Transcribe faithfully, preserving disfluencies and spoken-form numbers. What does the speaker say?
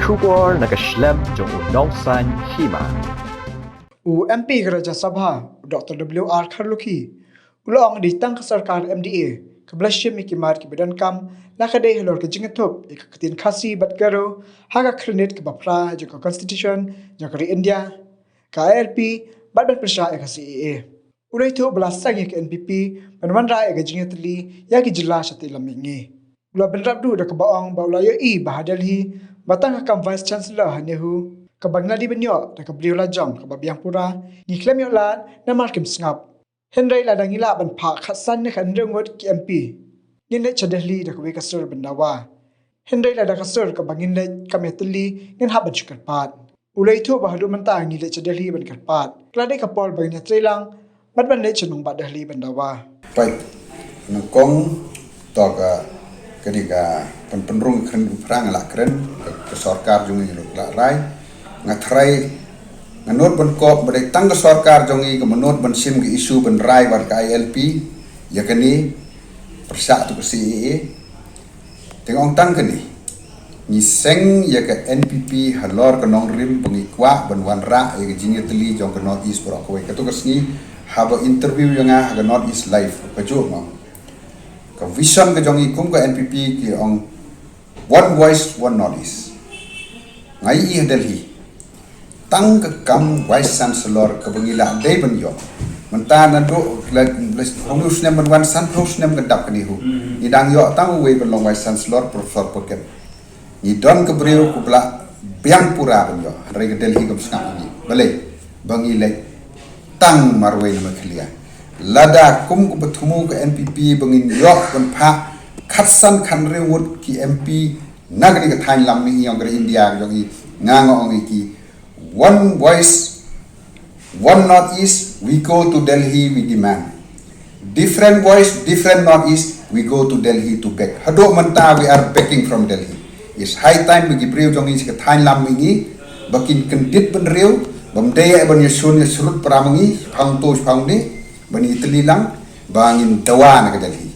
Khubor na ka shlem jong u Nongsaiñ Hima. U M P ka Rajya Sabha, u Doctor W R Kharlukhi, u la ong dei tang ka sorkar M D A kaba la shim ïa ki mat kiba donkam la ka dei halor ka jingïathuh ïa ka ktien Khasi bad Garo ha ka khyrnit kaba phra jong ka Constitution jong ka ri India, ka I L P, bad ban pyrshah ïa ka C A A. U la ïathuh ba la seng ïa ka N P P ban wanrah ïa ka jingïatylli ïa ki jylla shatei lam mihngi. U la bynrap duh da kaba ong ba u la ïohi ba ha Delhi ba tang ka kam Vice Chancellor ha NEHU, kaba ngi la dei ban ïoh da ka briew lajong kaba biang pura, ngi khlem ïoh lad namar kim sngap. Hynrei lada ngi lah ban phah khatsan ne khathynriew ngut ki M P, ngin leit sha Delhi da kawei ka sur ban dawa. Hynrei lada ka sur kaba ngin leit kam ïatylli, ngin hap ban shu kyrpad. U la ïathuh ba haduh mynta ngi leit sha Delhi ban kyrpad. Ka la dei ka por ba ngin ïatreilang bad ban leit sha nongbah Delhi ban dawa. Peit, nyngkong, to ka, ka dei ka pyn-, pynrung kren u phrang la kren ka, ka sorkar jong ngi ruh la rai. Nga tharai, nga nud ban kop ba dei tang ka sorkar jong ngi ka mynnud ban shim ka issue ban rai wat ka I L P, ïa kane, pyrshah tu ka C A A. Te nga ong tang kane, ngi seng ïa ka N P P halor ka nongrim ba ngi kwah ban wanrah ïa ka jingïatylli jong ka North East baroh kawei. Kato ka sngi haba interview ïa nga ha ka North East Live, ka juh nga ong, ka vision ka jong ngi kum ka N P P ki ong, one voice, one North East. Nga ïohi ha Delhi, tang ka kam Vice Chancellor kaba ngi la dei ban ïoh. Mynta naduh la, la hynñiew snem ban wan, sanphew snem ka dap ka NEHU. Ngi dang ïoh tang uwei ban long Vice Chancellor, Professor Purkep. Ngi don ka briew kaba la biang pura ban ïoh. Hynrei ka Delhi kam sngap ïa ngi. Balei? Ba ngi leit tang marwei na Meghalaya. Lada kum kaba thmu ka N P P ba ngin ïoh ban phah khatsan khathynriew ngut ki M P na kane ka thaiñ lam mihngi jong ka ri India jong ngi, nga nga ong ïa ki, one voice, one North East, we go to Delhi, we demand. Different voice, different North East, we go to Delhi to beg. Haduh mynta we are begging from Delhi. It's high time ba ki briew jong ngi sha ka thaiñ lam mihngi ba kin kyndit bynriew, bym dei ban ïashun ïashrut para ma ngi shaphang to shaphang une, ban ïatylli lang ba ngin dawa na ka Delhi.